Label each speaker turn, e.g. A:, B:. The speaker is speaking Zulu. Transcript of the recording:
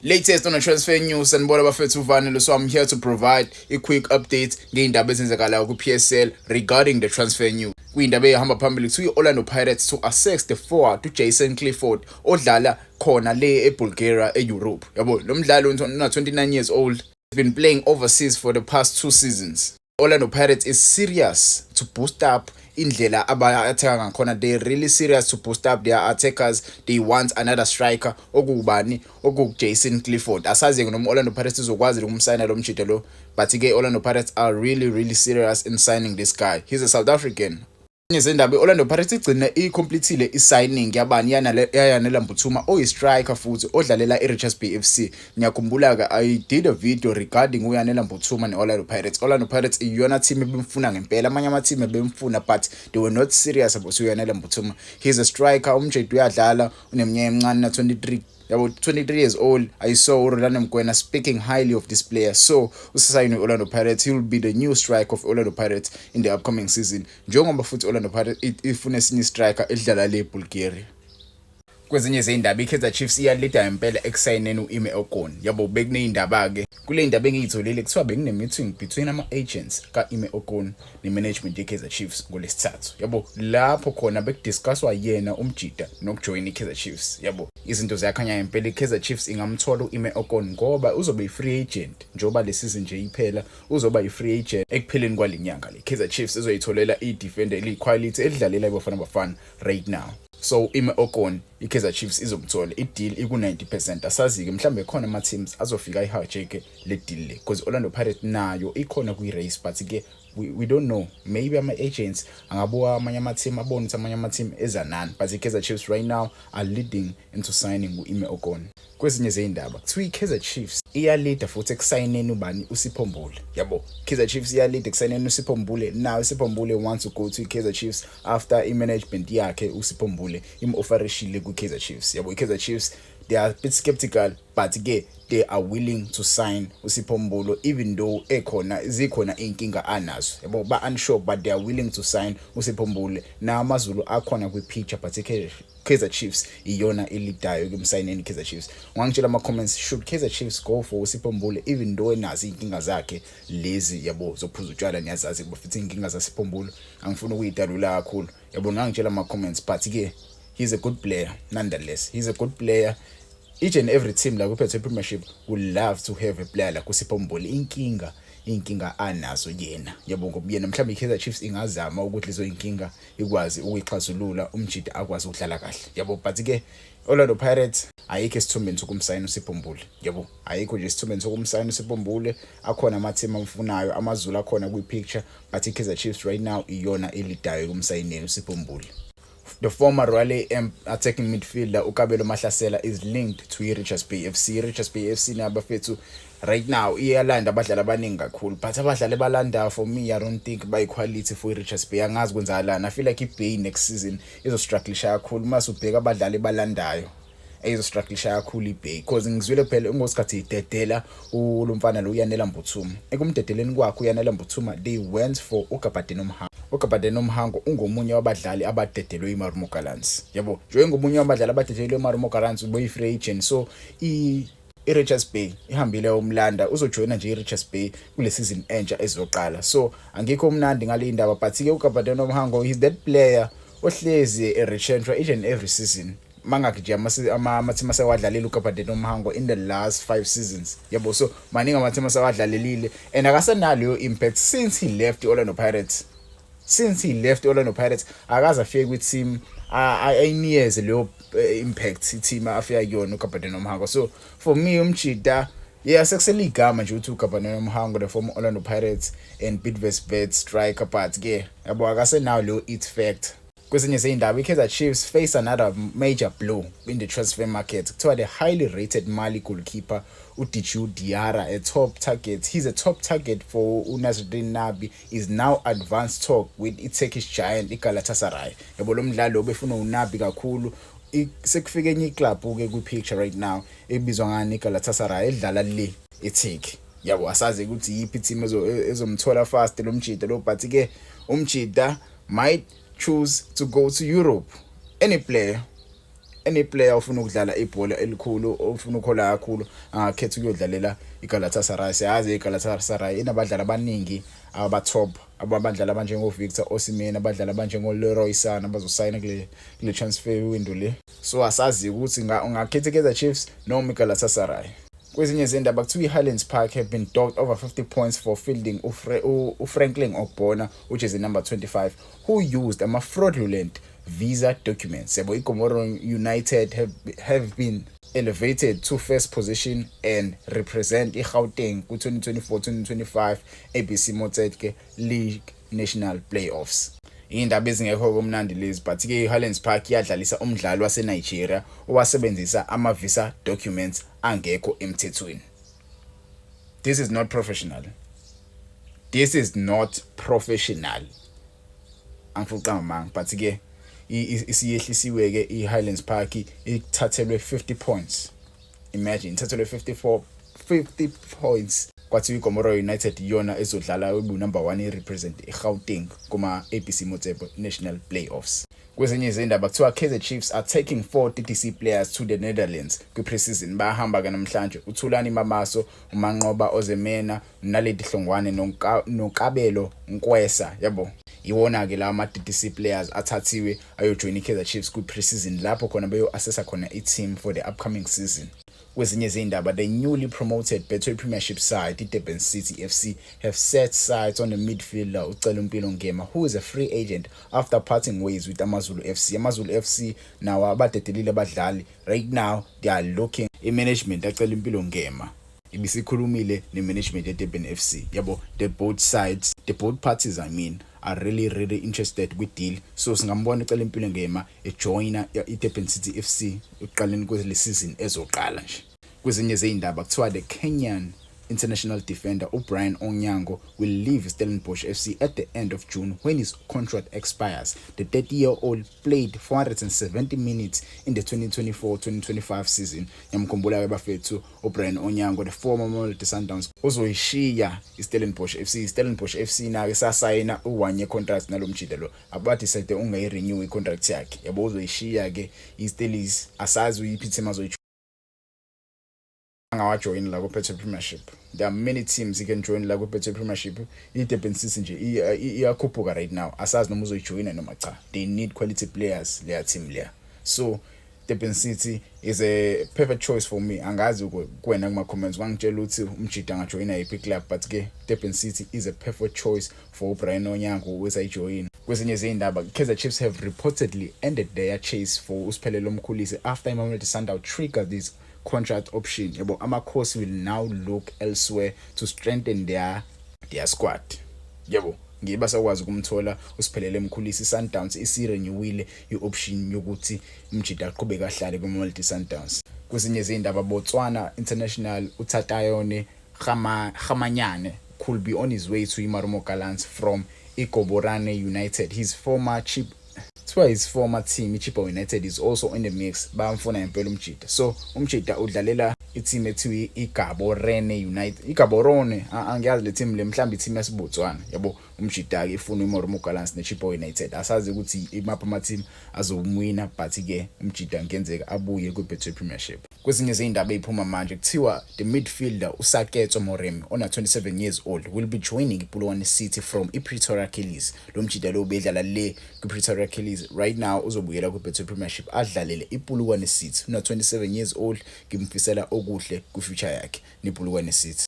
A: Latest on the transfer news, sanibona bafethu, uVanelo. So I'm here to provide a quick update ngey'ndaba ezenzakalayo ku-PSL regarding the transfer news. Kuyindaba eyihamba phambili, kuthiwa i-Orlando Pirates to assess the forward uJason Clifford odlala khona le eBulgaria, e-Europe. Yabo, lo mdlali una 29 years old, has been playing overseas for the past two seasons. Orlando Pirates is serious to boost up indlela aba-attack ngakhona. They really serious to boost up their attackers. They want another striker, okuwubani? Okuwu-Jason Clifford. Asazi-ke noma Orlando Pirates izokwazi ukumsayina lo mjita lo, but-ke Orlando Pirates are really, really serious in signing this guy. He's a South African. Nezindaba, i-Orlando Pirates igcine i-completile i-signing yabani? YaYanela Mbuthuma, oyi-striker futhi odlalela i-Richards Bay FC. Ngiyakhumbula-ke I did a video regarding uYanela Mbuthuma ne-Orlando Pirates. Orlando Pirates iyona team ebimfuna ngempela. Amanye ama-team ebemfuna, but they were not serious about uYanela Mbuthuma. He's a striker, umjita uyadlala, uneminyaka emincane na 23, yabo, 23 years old. I saw uRulani Mokwena speaking highly of this player, so usasayinwe i-Orlando Pirates. He will be the new striker of Orlando Pirates in the upcoming season, njengoba futhi Orlando Pirates ifuna esinye striker edlala le Bulgaria. Kwezinye zey'ndaba, i-Kaizer Chiefs iyalida ngempela ekusayineni u-Ime Okon. Yabo, bekuney'ndaba-ke kule ndaba engiyitholile, kuthiwa bekune-meeting between ama-agents ka-Ime Okon ne-management ye-Kaizer Chiefs ngolesithathu, yabo, lapho khona bekudiscusswa yena umjita nokujoyina i-Kaizer Chiefs. Yabo, izinto ziyakhanya ngempela, i-Kaizer Chiefs ingamthola u-Ime Okon ngoba uzobe i-free agent njengoba le season nje iphela. Uzoba i-free agent ekupheleni kwale nyanga le. Kaizer Chiefs izoyitholela i-defender eliyi-quality elidlalela iBafana Bafana right now. So Ime Okon, iKaizer Chiefs izomthola, i-deal iku 90%. Asazi-ke, mhlawumbe khona ama-teams azofika i-hijack le deal le, because Orlando Pirates nayo ikhona kwi-race, but ke we don't know, maybe ama-agents angabuka amanye ama-team, abone ukuthi amanye ama-team eza nani, but i-Kaizer Chiefs right now are leading into signing u-Ime Okon. Kwezinye zey'ndaba, kuthiwa i-Kaizer Chiefs iyalida futhi ekusayineni ubani? uSipho Mbule. Yabo, Kaizer Chiefs iyalida ekusayineni uSipho Mbule. Now uSipho Mbule wants to go to i-Kaizer Chiefs after i-management yakhe uSipho Mbule im-offerishile kwi-Kaizer Chiefs. Yabo, i-Kaizer Chiefs, they are a bit skeptical, but ke they are willing to sign uSipho Mbule even though ekhona zikhona inkinga anazo. Yabo, ba unsure, but they are willing to sign uSipho Mbule. Na AmaZulu akhona kwi-picture, but i-Kaizer Chiefs iyona elidayo kumsayineni Kaizer Chiefs. Ungangitshela ama comments, should Kaizer Chiefs go for uSipho Mbule even though enazo inkinga zakhe lezi, yabo, zophuza utshwala? Niyazazi futhi inkinga zaSipho Mbule, angifuni ukuyidalula kakhulu. Yabo, ungangitshela ama comments, but ke he's a good player nonetheless. He's a good player. Each and every team la kuphethe Premiership would love to have a player like uSipho Mbule. Inkinga, inkinga anazo yena, yabo, ngoba yena mhlawumbe iKaizer Chiefs ingazama ukuthi lezo inkinga ikwazi ukuyixazulula, umjita akwazi ukudlala kahle, yabo. But ke Orlando Pirates ayikho esithombeni sokumsayina uSipho Mbule. Yabo, ayikho nje esithombeni sokumsayina uSipho Mbule. Akhona ama-team amfunayo, AmaZulu akhona kwi-picture, but iKaizer Chiefs right now iyona elidayo kumsayineni uSipho Mbule. The former Royal AM attacking midfielder uKabelo Mahlasela is linked to i-Richards Bay FC. I-Richards Bay FC nabafethu right now iyalanda abadlali abaningi kakhulu, but abadlali abalandayo, for me, I don't think bayi-quality for i-Richards Bay. Angazi kwenzakalani. I feel like i-Bay next season izostrugglisha kakhulu mase ubheka abadlali balandayo, eyizostrugglisha kakhulu iBay, because ngizwile phela ngosikhathi idedela lo mfana lo uYanela Mbuthuma. Ekumdedeleni kwakhe uYanela Mbuthuma, they went for uGabadinho Mhango. UGabadinho Mhango ungomunye wabadlali abadedelwe iMarumo Gallants. Yabo, njengomunye wabadlali abadedelwe iMarumo Gallants, ubeyi-free agent, so i-Richards Bay ihambile umlanda, uzojoyina nje i-Richards Bay kule season entsha ezoqala. So angikho mnandi ngale ndaba, but ke uGabadinho Mhango, he's that player ohlezi e-retrenchwa each and every season. Mangakhi nje ama-team asewadlalile uGabadinho Mhango in the last 5 seasons? Yabo, so maningi ama-team asewadlalelile and akasenalo impact since he left i-Orlando Pirates. Since he left i-Orlando Pirates, akaze afike kwi-team ayinikeze leyo impact i-team afika kuyona uGabadinho Mhango. So for me, umjita, yeah, sekusele igama nje ukuthi uGabadinho Mhango, the former Orlando Pirates and Bidvest Wits striker, but ke yabo, akasenawo leyo it factor. Kwezinye zey'ndaba, i-Kaizer Chiefs face another major blow in the transfer market. Kuthiwa the highly rated Mali goalkeeper uDjeu Diarra, a top target, he's a top target for uNasreddine Nabi, is now advanced talk with i-Turkish giant iGalatasaray. Yabo, lo mdlalo obefuna uNabi kakhulu, sekufike enye iclub ke kwi-picture right now ebizwa ngani? iGalatasaray, edlala le eTurkey. Yabo, asazi ukuthi yiphi team ezomthola fast lo mjita lo, but ke umjita might choose to go to Europe. Any player Any player ofuna ukudlala ibhola elikhulu, ofuna ukhola kakhulu, angakhetha ukuyodlalela iGalatasaray. Siyazi iGalatasaray inabadlali abaningi aba-top, abadlali abanjengo-Victor Osimhen, abadlali abanjengo-Leroy Sane abazosayina kule transfer window le. So asazi ukuthi ungakhetha i-Kaizer Chiefs noma iGalatasaray. Kwezinye izindaba kuthiwa i-Highlands Park have been docked over 50 points for fielding uFranklin Ogbonna, ujezi number 25, who used ama-fraudulent visa documents, yabo. IGomora United have been elevated to first position and represent iGauteng ku-2024-2025 ABC Motsepe League National Playoffs. Iy'ndaba ezingekho komnandi lezi, but-ke i-Highlands Park iyadlalisa umdlali waseNigeria owasebenzisa ama-visa documents angekho emthethweni. This is not professional. This is not professional. Angifuni ukuqamba amanga, but-ke isiyehlisiwe-ke i-Highlands Park, ithathelwe 50 points. Imagine, ithathelwe 54 50 points, kwathiwa iGomora United iyona ezodlala ibu number 1, i-represent iGauteng kuma ABC Motsepe National Playoffs. Kwezinye izindaba kuthiwa Kaizer Chiefs are taking four DDC players to the Netherlands kwi-preseason. Bayahamba ke namhlanje: uThulani Mabaso, uManqoba Ozemena, uNaledi Hlongwane noKabelo Nkwesa, yabo. Iwona ke lawa ama-DDC players athathiwe ayojoin i-Kaizer Chiefs kwi-preseason, lapho khona beyo-assessa khona i-team for the upcoming season. Kwezinye izindaba, the newly promoted Betway Premiership side, iDurban City FC, have set sights on the midfielder uCelimpilo Ngema, who is a free agent after parting ways with AmaZulu FC. AmaZulu FC nawo abadedelile abadlali. Right now they are looking i-management yaCelimpilo Ngema ibisikhulumile ne-management ye-Durban FC, yabo. The both sides, the both parties, I mean, are really really interested kwi-deal, so singambona uCelimpilo Ngema ejoyina i-Durban City FC ekuqaleni kwele season ezoqala nje. Kwezinye zey'ndaba kuthiwa the Kenyan international defender uBrian Onyango will leave Stellenbosch FC at the end of June when his contract expires. The 30-year-old played 470 minutes in the 2024-2025 season. Ngiyamkhumbula ke bafethu uBrian Onyango, the former Mamelodi Sundowns, uzoyishiya iStellenbosch FC. Stellenbosch FC nake sasayina u-one year contract nalomjida lo, abadecide ungayi-renew i-contract yakhe, yabo. Uzoyishiya ke iStellies, asazi uyiphi team azoyi angawajoyini la ku-Betway Premiership. There are many teams he can join la ku-Betway Premiership. I-Durban City nje iyakhuphuka right now, asazi noma uzoyijoyina noma cha. They need quality players leya team leya, so Durban City is a perfect choice for me. Angazi kuwena kuma comments wangitshela ukuthi umjida angajoyina yiphi club, but ke Durban City is a perfect choice for uBrian Onyango ukuthi ayijoyine. Kwezinye izindaba, Kaizer Chiefs have reportedly ended their chase for uSiphelele Mkhulise after iMamelodi Sundowns triggered this contract option, yabo. Amakhosi will now look elsewhere to strengthen their squad, yabo. Ngiba sakwazi ukumthola uSiphelele Mkhulise. Sundowns isirenewile ioption yokuthi umjida aqhubeke ahlale kwiMamelodi Sundowns. Kwezinye izindaba, Botswana international uThatayone Kgamanyane could be on his way to iMarumo Gallants from iGaborone United. His former chip kuthiwa his former team, iChippa United, is also in the mix. Bayamfuna impela umjida. So umjida udlalela i-team ethiwa iGaborone United, iGaborone, angiyazi le team le, mhlawumbe i-team yaseBotswana, yabo. Umjida ke ifuna iMarumo Gallants neChippa United, asazi ukuthi imaphi ama-team azomwina, but ke umjida ngenzeka abuye kwiBetway Premiership. Kwezinye izindaba eziphuma manje kuthiwa the midfielder uSaketso Moremi, ona 27 years old, will be joining iPolokwane City from iPretoria Callies. Lo mjida lo bedlala le kwiPretoria Callies, right now uzobuyela kwiBetway Premiership adlalele iPolokwane City. Una 27 years old, ngimfisela okuhle kwifuture yakhe nePolokwane City.